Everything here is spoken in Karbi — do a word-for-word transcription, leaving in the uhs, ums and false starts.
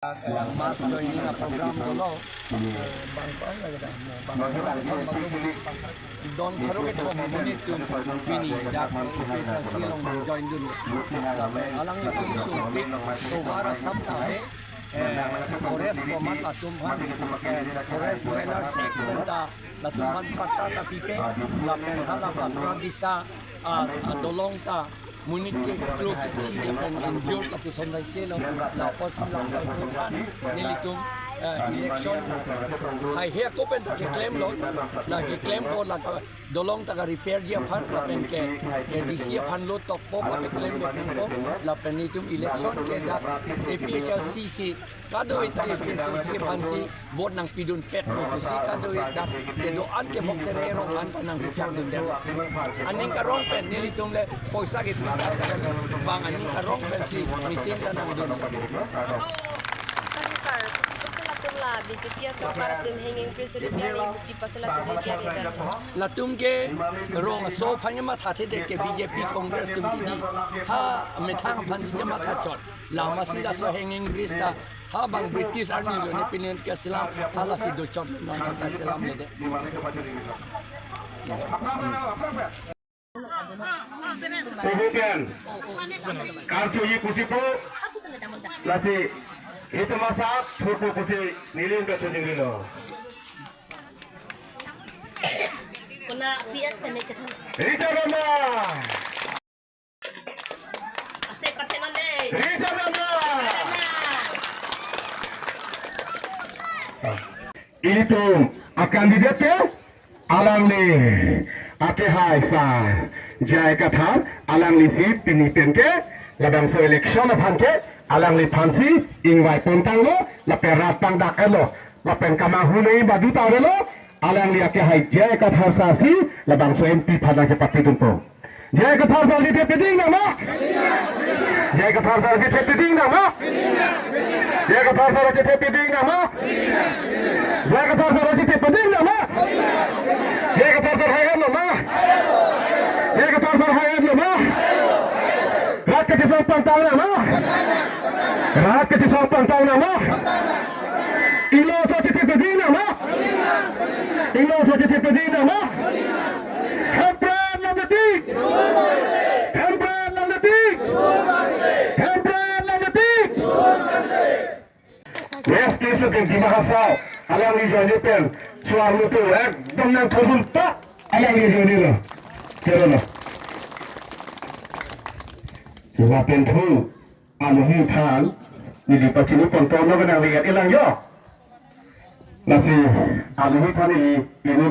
Mass joining a program dolo. Bang bang lagi dah. Bang bang lagi dah. Don pharo kethom amonit atum pini dak A P H L C along join dun. Alangtum sungpik tovar asap ta hai, eh, forest komat atum aphan, eh, Forest Dwellers Act anta latum aphan patta ta pipe, lapen hala Patradisa, ah, ah, dolong ta monit keklo kethi pen injure ta puson laiselo, la apotsi la aphan nelitum, eh, election haihe ako pen ta keklemlo, la keklem ko la dolong ta ka repair ji aphan lapen ke, ke D C aphan lo tokpo, pakeklem po, lapen nelitum election ke dak A P H L C si, kadokave ta A P H L C aphansi vote nangpidun pet ko pusi kadokave dak kedo-an ke Boktere rong an ta nangchechak dundet. Aning karong pen nelitum le poisa ke bang aning karong pensi meeting ta nangdun. Thank you, sir. Latum la B J P asorkar atum hanging bridge repair ni bukti pasal atum repair ni dan. Latum ke rong aso aphan ke mathathe det ke B J P Congress atum ke di. Ha methang aphansi ke matha chot. Lama si laso hanging bridge ta ha bang British army lo ne pinin ke selam, ha lasi do chot non ta selam le de. Ibu pen kartu i pusi pu lasi itu masa pupu pusi nilin ke tuning dulu. Kuna P S kami cethan. Rita Rama. Ase pathenon dei. Rita Rama. Itu a candidate ke alangli akehai sar J I Kathar, alangli si pini pen ke labangso election aphan ke alangliphansi ingvai pontanglo, lapen rat pangdak-etlo, lapen kamahunei badu ta avelo, alangli akehai J I Kathar sar si labangso M P aphan nangkepatidunpo. J I Kathar sar kethe piding nang ma? J I Kathar sar kethe piding nang ma? J I Kathar sar kethe piding nang ma? J I Kathar sar kethe piding nang ma? J I Kathar sar hai-etlo ma? J I Kathar sar hai-etlo ma? Rat kachesong pangtang nang ma? Rat kachesong pangtang nang ma? Ingno aso kethe piding nang ma? Ingno aso kethe piding nang ma? Hemphu alam netik! Hemphu alam netik! Hemphu alam netik! West East ke Dima Hasao, alangli join pen, suar mutu, ekdom nangthodun ta, alangli join lo. Kero lo. Lapen thu, alohi aphan, neli pachini ponton lo kenang lihat ilang yo. Lasi, alohi aphan neli, neli